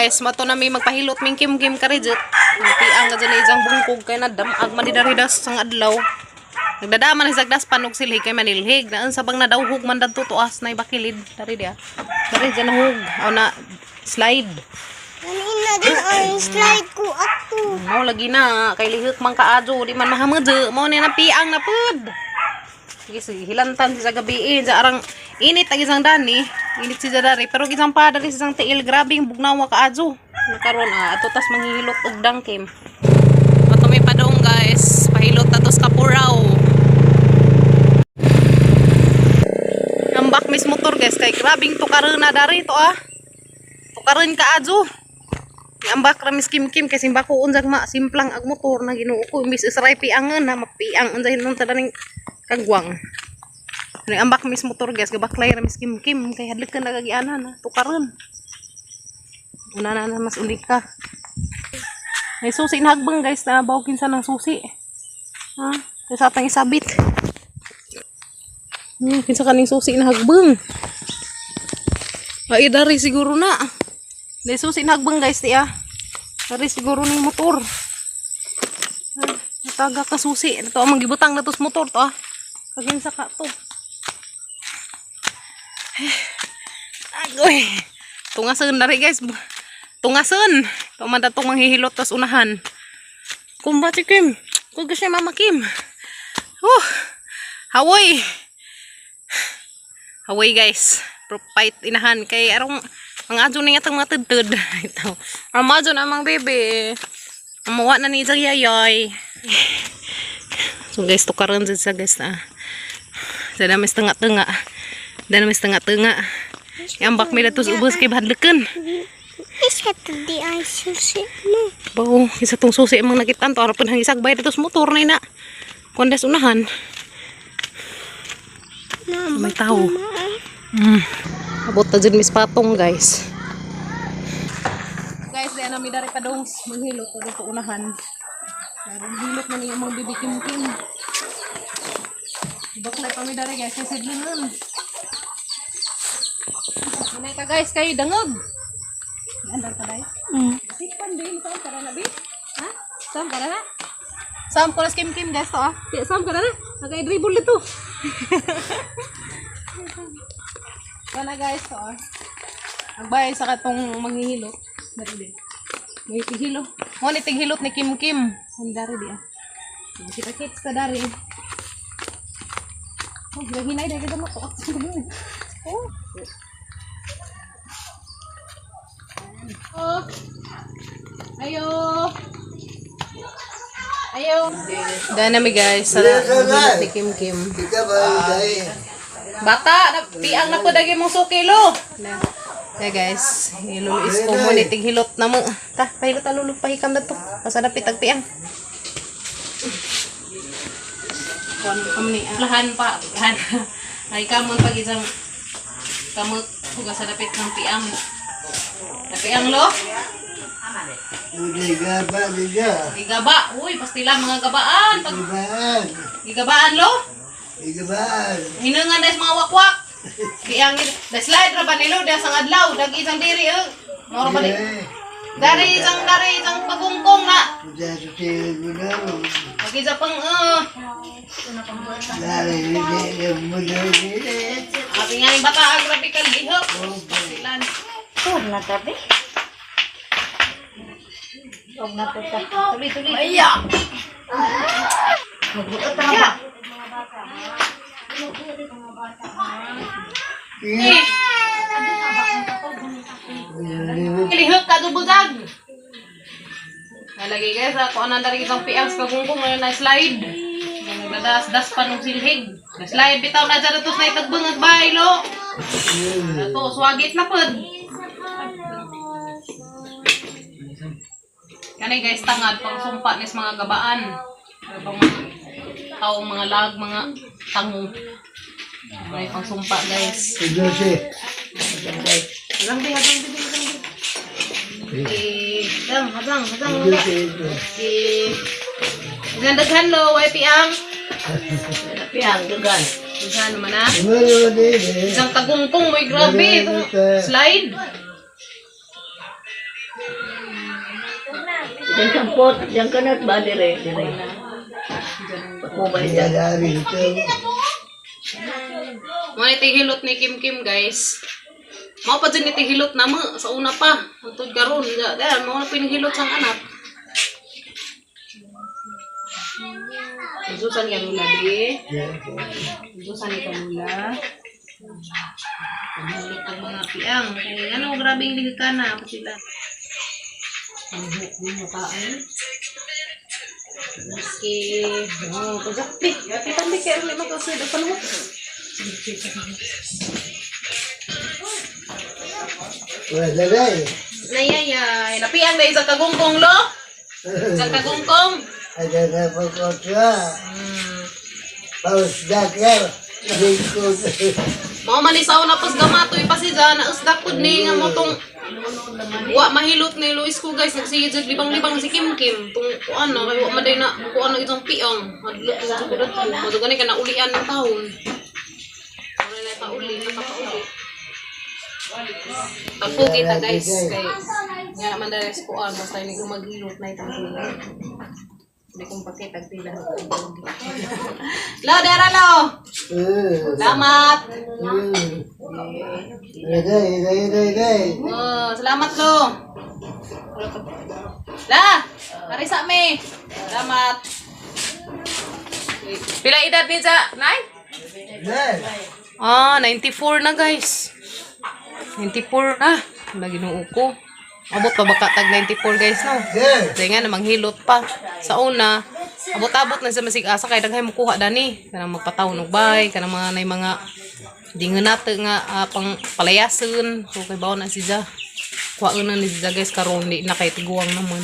Guys, mato na may magpahilot ming Kim Kim karijit. Napiang ka dyan isang bungkog kay nadamag man didaridas sang adlaw. Nagdadama na sagdas panog silhig kay manilhig. Naan sa bang nadawhog man dadto tuas na ibakilid. Dari dia. Dari dyan nahug. O na slide. Kanina din ang slide ko ato. Mao lagi na kay lihok man kaadyo di man mahamudyo. Mao ni napiang na pud. Sige, sige, hilantan siya sa gabi eh. Sa arang init ang isang dani. Init siya dari. Pero isang pa dari sa isang tiil. Grabe yung bugnawa kaadyo. Nakaroon ah. Ato tas manghihilot og dangkim. Ato may padong, guys. Pahilot na tos kapuraw. Ambak mis motor, guys. Kay grabing tukaran na dari to ah. Tukaran kaadyo. Ambak ra mis Kim Kim kay simba ko unjag ma simplang ag motor na Ginoo ko imbis isray piangan na mapiang unjay nung tadaning kagwang. Ni ambak mis motor, guys, gabaklay ra mis Kim Kim kay hadlok ka nagagianan na tukaron. Una na na mas uli ka. May susi na hagbang, guys, na baw kinsa ng susi. Ha? Kay sa atang isabit. Kinsa kaning susi na hagbang. Ay, dari siguro na. May susi na hagbang, guys, ti ah. Dari siguro ning motor. Ah, nataga ka susi. Ito ang magibutang na to sa motor to ah. Kaginsa ka to. Eh, agoy. Tungasan na rin, guys. Tungasan. Tumanda tong manghihilot tas unahan. Kumba si Kim. Kuga siya Mama Kim. Oh. Hawoy. Hawoy, guys. Propite inahan kay arong mga adyo na yatang mga tudtud. Ito. Ang mga adyo na amang bebe. Amuwa na ni isang yayoy. So guys, tukaran dyan sa guys na. Sa dami sa tunga-tunga. Dami sa tunga-tunga. Ambak may datos ubos kay bahadlukan. Isa to di ay susi mo. Bao, isa tong susi amang nakitaan to. Arapon hangisag bay datos motor na ina. Kondes unahan. May tao. Abot na dyan mis patong, guys. Guys, di na mi dari padong manghilot to dito unahan. Meron hilot na niya mga bibi Kim Kim. Baklay pa mi dari, guys, kasi sidlin nun. Manay ka, guys, kay dangog. Andar ka dai. Sipan din saan ka na bi? Ha? Saan ka na? Saan ko na Kim Kim, guys, to ah. Di, saan ka na? Nagay-dribble dito. Sana, guys, to ah. Agbay sa katong manghihilot. Dari din. May tighilo. Mo ni tighilot ni Kim Kim. Ang dari di ah. Kita kits ta dari. Oh, hinay dai kita mo to. Oh. Oh. Ayo. Ayo. Dana mi, guys sa manghihilot ni Kim Kim. Bata, na, piang na po dagi mong sukilo. Na. Yeah, guys, iluluis ko mo ni tighilot na mo. Ta, pahilot ta lulog pahikam na to. Basta dapit ag piang. Kuan kam ni lahan pa, lahan. Ay kamon pag isang kamot hugas sa dapit ng piang. Na piang lo? Gigaba. Uy, pastila mga gabaan. Pag gigabaan lo? Hinungan des mga wakwak. Piang da slide ra ba nilo da sang adlaw dag isang diri eh. Moro ba di? Dari isang pagungkong na. Pag isa pang eh. Abi nga yung bata ang grabe ka lihok. Pastilan. Tur na tabi. Og na to ta. Tuloy tuloy. Iya. Magbuot ra ba? Eh. Lihok ka dubugag. Nalagay, guys, ako anang dari isang piang sa pagungkong ngayon na slide. Nagdadas das pa nung silhig. Na slide bitaw na dyan tos na itagbang at baylo. Ato, swagit na pod. Kani, guys, tangad pang sumpa nis mga gabaan. Ano pang mga tao, mga lag, mga tango. May pang sumpa, guys. Hadang bi, hadang bi, hadang bi. Eh, hadang, hadang, hadang. Eh, hadang daghan lo, way piang. Piang dugan. Daghan naman ah. Isang tagungkong, may grabe. Itong slide. Diyan sampot, diyan ka na ba dire dire. Pakubay Iya dyan. dari itu. Mga itihilot ni Kim Kim, guys. Mao pa dyan itihilot na mo sa una pa. Antod karon da, da mao na pinihilot sang anak. Susan ka lula di. Susan ka lula. Panghilot ang mga piang. Kaya ano, grabing liga na pa sila. Panghilot din mo kain. Okay. Oh, pagkakpi. Kita mi kaya rin makasud ang panuhot. Wala dari. Nayayay. Napiang na isang kagungkong, lo? Isang kagungkong. Ada apa kota? Paus dakar. Lingkod. Mao man isaw na pas gamatoy pa si na usdak pud ni nga mo tong wa mahilot ni Luis ko, guys, nagsige jud libang-libang si Kim Kim tung kuan na kay wa man day na kuan na itong piang hadlok sa ko dadto mo gani ka na ulian ng taon. Wala na pauli, nakapauli. Tagpo kita, guys, kay nga naman dahil sa kuan basta hindi ko maghilot na itong pila. Hindi kong pakita pila. Lo, dera lo. Salamat. Dari dari dari dari. Oh, salamat lo. La, marisa me. Salamat. Pila edad ni Ja? Nay? Dari. Ah, 94 na, guys. 94 na. Wala, Ginoo ko. Abot pa baka tag 94, guys, no? Dari. Kaya nga namang hilot pa. Sa una, abot-abot na sa masig asa kay daghay mo kuha dani. Kanang magpataw og bay, kanang mga nay mga di nga nato nga pang palayason. So kay bawo na si Ja. Kuha na ni si Ja, guys, karon di na kay tiguang naman.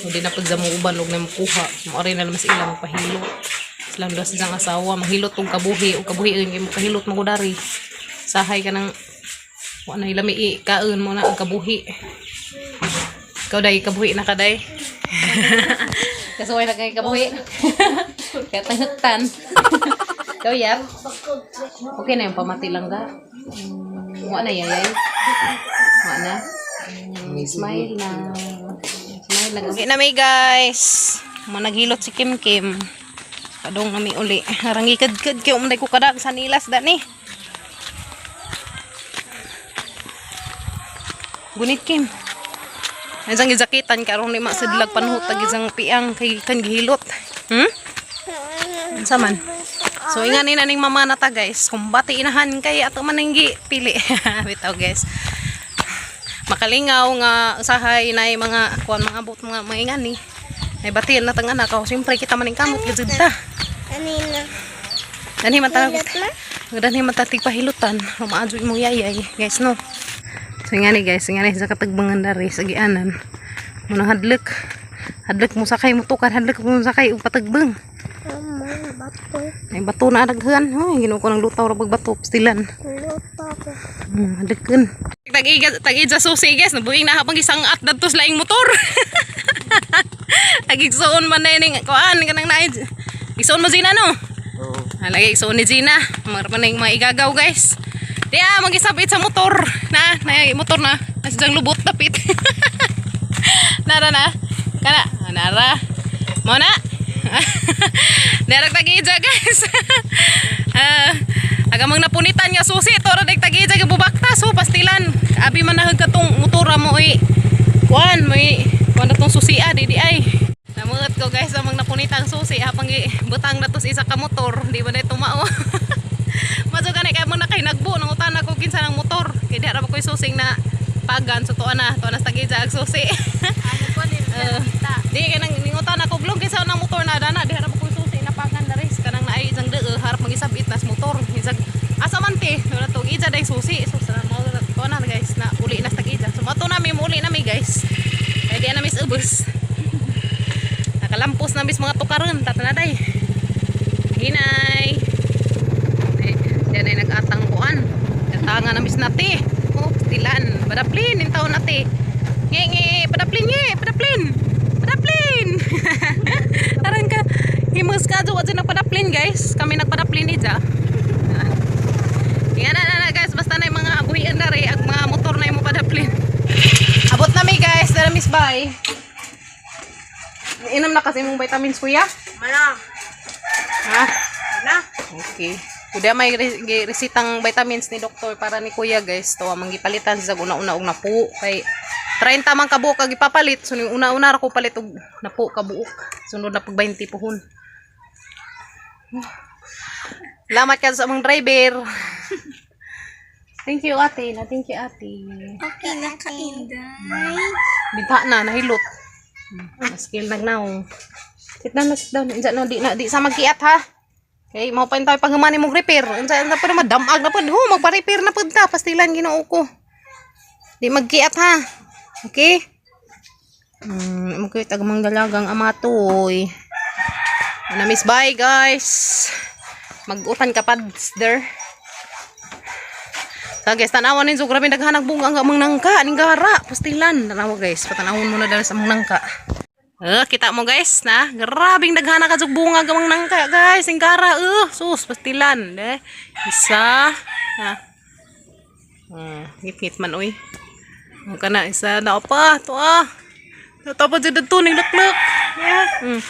So, di na pud sa mo uban og na makuha. Mo na lang mas ilang magpahilot. Silang duha sa isang asawa manghilot og kabuhi og kabuhi kay mo kahilot mo dari. Sahay ka nang wa na ilami i kaon mo na ang kabuhi. Ikaw day kabuhi na ka day. Kasuway na kay kabuhi. Kaya tanghutan. Ikaw, yap. Okay na yung pamati lang ga. Wa na yayay. Wa na. Smile na. Smile lang. Okay na may, guys. Managhilot si Kim Kim. Padong na may uli. Harangi kadkad kayo umunday ko kadag sa nilas dani. Gunit Kim. Isang gijakitan karon ni masidlag panhutag isang piang kay kan gihilot. Unsa man? So inga ni naning mama na ta, guys. Kumbati inahan kay ato man ang gi pili. Bitaw, guys. Makalingaw nga usahay nay mga kuan mga abot mga mga ingani. Ay batian na tang anak ako. Siyempre kita maning kamot gid ta. Kanina. Dani man ta. Hilot na? Dani man ta tigpahilutan. Maadyo imong yayay, guys, no. So ingani, guys, ingani sa katagbangan dari sa gianan. Munang hadlok. Hadlok mo sakay mo tukar, hadlok mo sakay og patagbang. Mama, bato. Ay bato na daghan. Hoy, Ginoo ko nang lutaw ra pag bato pastilan. Luto ko. Hadlokon. Tag-iga tag-ija susi, guys, nabuing na habang isang at dadto sa laing motor. Agigsuon man na ining kuan kanang naay. Igsuon mo Zina no? Oh. Ah, lagi igsuon ni Gina. Mga pa na yung mga igagaw, guys. Di ah, magisabit sa motor. Na, na motor na. Nasa diyang lubot tapit. Nara na. Kana, ah, nara. Mo na. Derek tag-ija, guys. Ah, aga mang napunitan nga susi to ra dek tag-ija nga bubakta so pastilan. Abi man nahag katong motora mo i kuan mo i kuan na tong susia di di ay. Namuot ko, guys, amang napunitang susi hapang gi butang na to sa isa ka motor, di ba na tumao. Maso gani kay mo na kay nagbo nang utan ako kinsa ng motor. Kay di ra ba koy susing na pagan so tuwa na sa tag-ija ag susi. Di kay nang ningutan ako glong kinsa nang motor na dana di ra ba koy susi na pagan na res kanang naay isang dee harap magisabit nas motor. Isang asa man te wala to ija day susi. So sa mo tuwa na, guys, na uli na sa tag-ija. So mato na mi uli na mi, guys. Kay di na mis ubos. Nakalampos na mis mga tukaron tatanaday. Hinay. Eh, diyan ay nag-atang kuan. Katanga na mis nati. Oh, tilan. Padaplin, yung taon nati. Nge, nge, padaplin, nge, padaplin. Padaplin. Taran ka. Himus ka, duwa dyan nagpadaplin, guys. Kami nagpadaplin ni Ja. Yan na, na, na, guys. Basta na yung mga buhian na rin. Ang mga motor na yung padaplin. Abot na mi, guys. Dara mi. Bye. Inom na kasi mong vitamins, kuya? Mana. Ha? Na. Okay. Kuya, may resitang vitamins ni doktor para ni kuya, guys. To, ang gipalitan sa una-una og napo. Kay 30 man kabuok ang ipapalit. So, yung una-una ra ko palit og napo kabuok. Sunod na pag 20 puhon. Salamat ka sa among driver. Thank you, ate. Na, thank you, ate. Okay na ka, Inday. Bita na, nahilot. Skill nagnaw. Sit down na, sit down. Unsa na, di na, di sa magkiat ha. Okay, mao pa tayo paghuman mong repair. Unsa unsa pa naman damag na pud. Ho, magpa-repair na pud ta. Pastilan Ginoo ko. Di magkiat ha. Okay? Magkiat ag mang dalagang amatoy. Ana miss bye guys. Mag-utan ka pads there. Sa guys, tanawan ninyo, grabe naghanag bunga ang amang nangka, aning gara, pastilan. Tanawa guys, patanawon muna dahil sa amang nangka. Eh, kita mo guys, na, grabing daghana ka bunga ang amang nangka guys, ning gara, eh, sus, pastilan. Eh, isa, na. Ngit-ngit man oy. Ang kana isa na pa, to ah. Tapos jud dito ning lukluk. Yeah.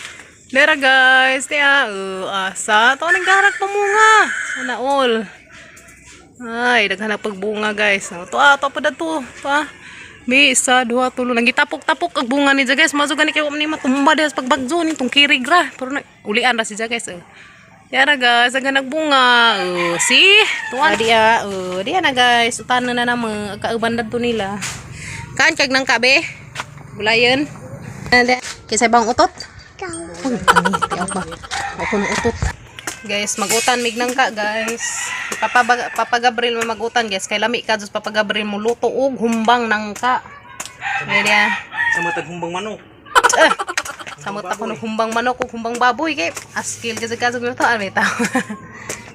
Dera guys, tiya, asa to ning garag pamunga. Sana all. Ay, daghan na pagbunga guys. Oh, to ah, to pa to. To ah. May isa, duha, tulo. Nangitapok-tapok ang bunga ni guys. Mazo gani kay wa man ni matumba dahil sa pagbagzo ni tong kirig ra. Pero na, ulian ra si guys. Oh. Yara guys, ang nagbunga. Oh, see? Tuwan diya. Oh, diya na guys. Utan na na namo kauban to nila. Kaan kag nang kabe? Gulayon. Kaysa bang utot? Ikaw. Uy, ani, tiyaw ba? Ako ng utot. Guys, magutan mig nang ka, guys. Papa, Papa Gabriel may magutan, guys. Kay lami ka, Diyos Papa Gabriel mo luto og humbang nangka. Kaya Sa matag humbang manok. Ah, samot ako ng humbang manok ug humbang baboy kay askil kasi kasog na to ano itaw.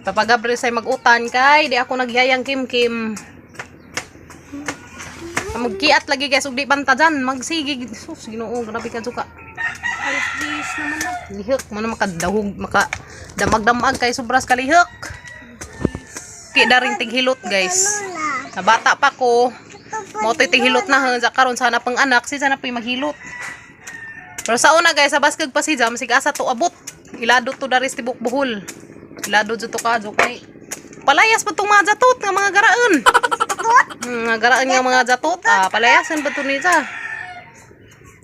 Papa Gabriel say magutan kay di ako nagyayang kim kim. Magkiat lagi guys ug di banta dyan magsigig sus Ginoo grabe ka juka. Alas 10 naman na. Lihok mo na makadahog maka damag-damag kay sobras kalihok. Ki daring tighilot guys. Lola. Sa bata pa ko, Ito mo to'y tighilot na hanggang sa karon sana pang anak si sana pa'y maghilot. Pero sa una guys, sa baskag pa si Jam, sig asa to abot. Ilado to daris tibok buhol. Ilado jud to ka kay palayas pa tong mga jatot nga mga garaan. Mga garaan nga mga jatot. Ah, palayasan pa to ni sa.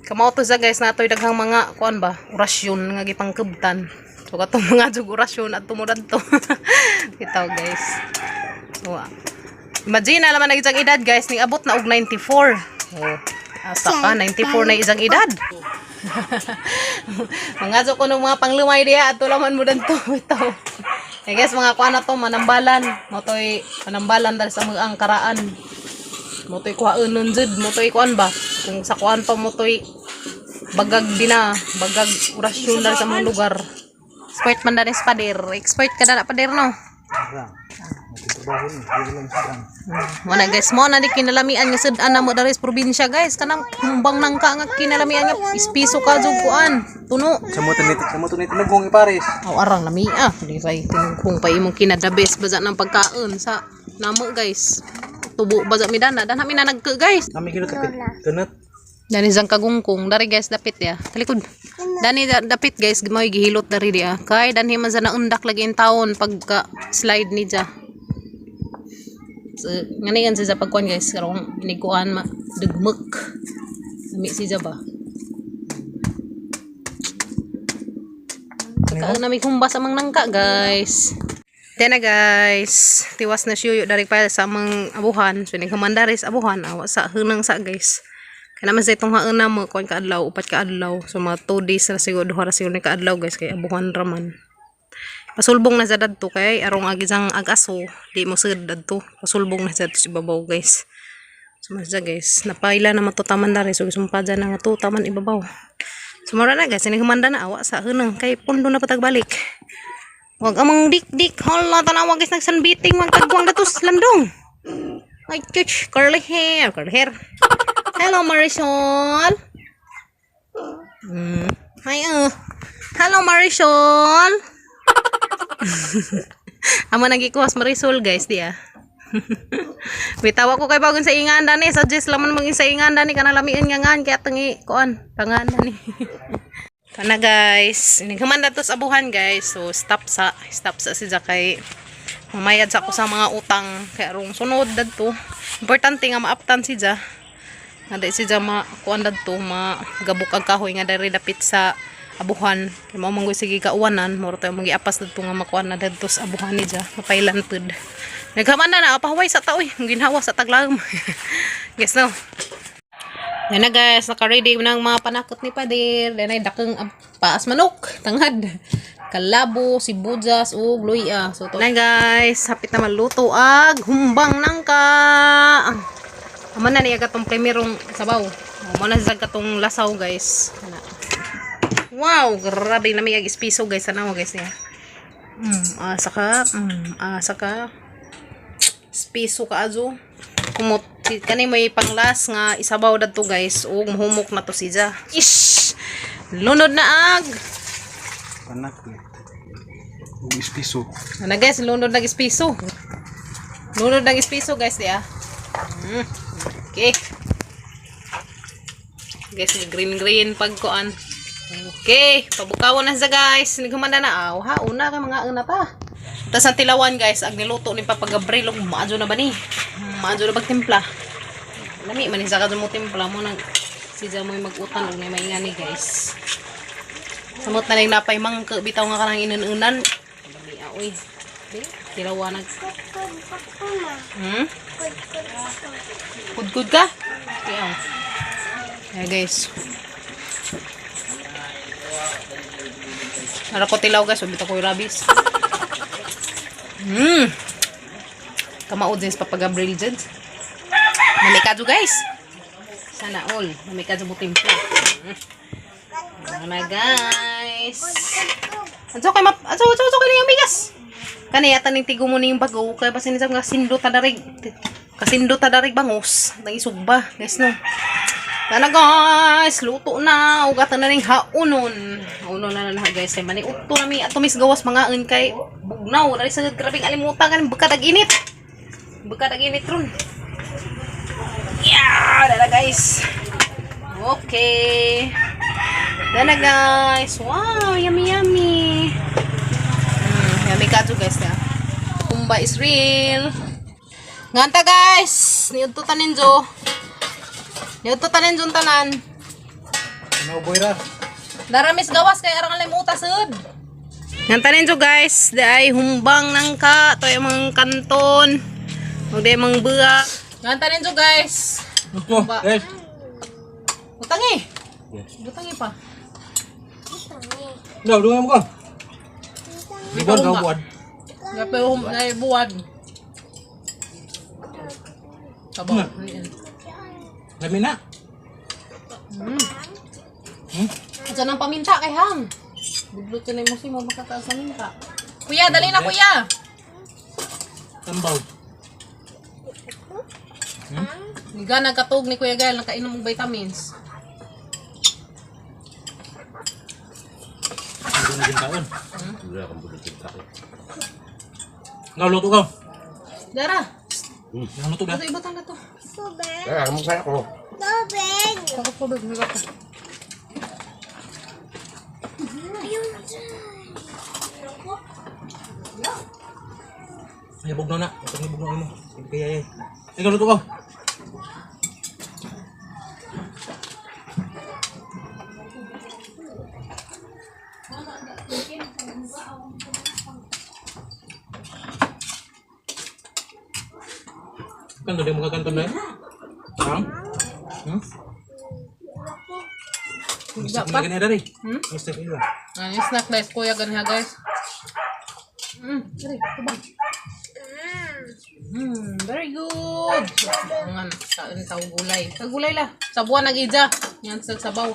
Kamao to sa guys natoy daghang mga kuan ba, orasyon nga gipangkabtan. So katong mga jug orasyon at tumurad to. Bitaw guys. So, imagine na naman ang isang edad guys, ning abot na og 94. Oh, asa ka 94 na isang edad. Mga ko ng mga panglumay diha at tulaman mo danto ito. Eh guys, mga kuan na to manambalan. Motoy manambalan dahil sa mga ang karaan. Motoy kuhaan nun jud, motoy kuan ba? Kung sa kuan pa motoy bagag dina, bagag orasyon dahil sa mga lugar. Expert man dahil sa pader. Expert ka na pader no. Wala guys, mo na di kinalamian nga sud ana mo diri sa probinsya guys. Kanang humbang nangka nga kinalamian nga ispiso ka jud kuan. Tuno. Sa mo ni tinugong ipares. Aw arang nami ah, di ray tinungkong pa imong kinadabes baza ng pagkaon sa namo guys. Tubo baza mi dana, dana mi na nagke guys. Nami kilo kapit. Tunot. Dani sang kagungkong, dari guys dapit ya. Talikod. Dani dapit guys, mo'y gihilot dari diya. Kay danhi man sa naundak lagi in taon pagka slide ni ja. So, ngani yan siya pagkuan guys, karong iniguan ma dugmek. Ami siya ba? Kaon na may humba sa mang nangka guys. Then na guys, tiwas na siyo dari pa sa amang abuhan. So ning humandaris abuhan awa sa hunang sa guys. Kaya naman sa itong hauna mo, kuan kaadlaw, upat kaadlaw. So mga 2 days na siguro, duha ra siguro ni kaadlaw guys, kay abuhan raman. Pasulbong na sa dadto kay arong ag isang ag-aso, di mo sud dadto. Pasulbong na sa dadto si babaw guys. So man siya guys, napaila na matutaman dari so sumpa dyan na nga tutaman ibabaw. So mura na guys, ini humanda na awa sa hunang kay pundo na patagbalik. Wag amang dik-dik, hala tanawa guys nagsanbiting wag tagwang datos landong. Ay, chuch, curly hair, curly hair. Hello, Marisol. Hi, Hello, Marisol. Amo nagikuha sa Marisol, guys, di ah. Bitaw ako kay bagon sa ingan dani, suggest lang man mag sa ingan dani kanang lamiin nga ngan kaya tangi kuan, tangan dani. Kana guys, naghuman na to sa abuhan guys. So stop sa si Jakay. Mamayad sa ako sa mga utang kay arong sunod dadto. Importante nga maaptan si Ja. Nga di si Ja ma kuan dadto, magabok ang kahoy nga diri dapit sa abuhan. Kay mao man gud sige kauwanan, muro tayo magiapas dadto nga makuan na dadto sa abuhan ni Ja, mapailan pud. Naghaman na na pahuway sa taoy, ginhawa sa taglaom. Guys no. Yan na guys, naka-ready na ang mga panakot ni Padir. Yan ay dakeng paas manok, tanghad. Kalabo, sibuyas, ug luya. So to na guys, hapit na maluto ag humbang nangka. Amo na niya katong primerong sabaw. Amo na siya katong lasaw guys. Ana. Wow, grabe na may ag ispiso guys. Ano guys niya. Asa ka. Asa ka. Spiso ka azo. Kumot kani may panglas nga isabaw dadto guys ug mahumok na to siya. Ish! Lunod na ag. Panakit. Ug ispiso. Ana guys, lunod nag ispiso. Lunod nag ispiso guys diya. Okay. Guys, green green pagkuan. Okay, pabukawan na siya guys. Nagkumanda na aw ha, una ka mga una ta. Tas ang tilawan guys, ag niluto ni Papa Gabriel og maadyo na ba ni? Maadyo na bagtimpla. Lami man sa kadto mo timpla mo nang si mo'y mag-utan og nay maingani guys. Samot na lang napay mangka bitaw nga kanang inan-unan. Lami aoy. Di, tilawan nag. Kudkod pa ko ma. Kudkod pa ko. Kudkud ka? Okay, oh. Yeah, guys. Nara ko tilaw guys, wag ko rabis. Kamaod din sa Papa Gabriel dyan. Namikado guys. Sana all. Namikado mo timpla. Ano na guys. Anso kay map anso anso anso kay yung bigas. Kani yata ning tigo mo ning bago kay basin sa nga sindo ta darig. Kasindo ta darig bangos. Nang isugba guys no. Tana guys, luto na. Ugatan na ning haunon. Haunon na na guys. Kay mani utto na mi ato mis gawas mga kay bugnaw. Dali sa grabing alimutan kan bukad ag init. Bukad ag init ron. Yeah, dala guys. Okay. Dala guys. Wow, yummy yummy. Yummy kadyo guys na. Kumba is real. Nganta guys. Niudto tanin jo. Niudto tanin jo tanan. Ano boy ra? Daramis gawas kay arang alay muta sud. Nganta ninyo guys, di ay humbang nangka, to ay mga kanton. Ug di ay mga buya. Nganta ninyo guys. Ito, Ba- guys. Butangi. Butangi pa. Daw, dungan mo ka. Di ba daw buwan? Gape hum ay buwad. Sabaw. Lami na. Diyan ang paminta kay Ham. Budlot yun mo si mo makataas sa minta. Kuya, dali na kuya. Tambaw. Niga nagkatug ni Kuya Gael nakainom og vitamins. Hindi na din taon. Daw, luto ka. Dara, Yang luto na. ato ibutang na to. Tubig. Ah, mo kaya ko. Tubig. Takot ko ba ko. Ayun dyan. Ay, bugnaw na. Ito ni bugnaw mo. Hindi kaya eh. Ikaw luto ka. Kanto di mo ka kanto na. Ha? Isip mo na ganyan dari. Isip mo. Ano yung snack guys, kuya ganha guys. Dali, tubang. Very good. Ngan, kain sa gulay. Sa gulay la. Sa buwan nag-ija. Yan sa sabaw.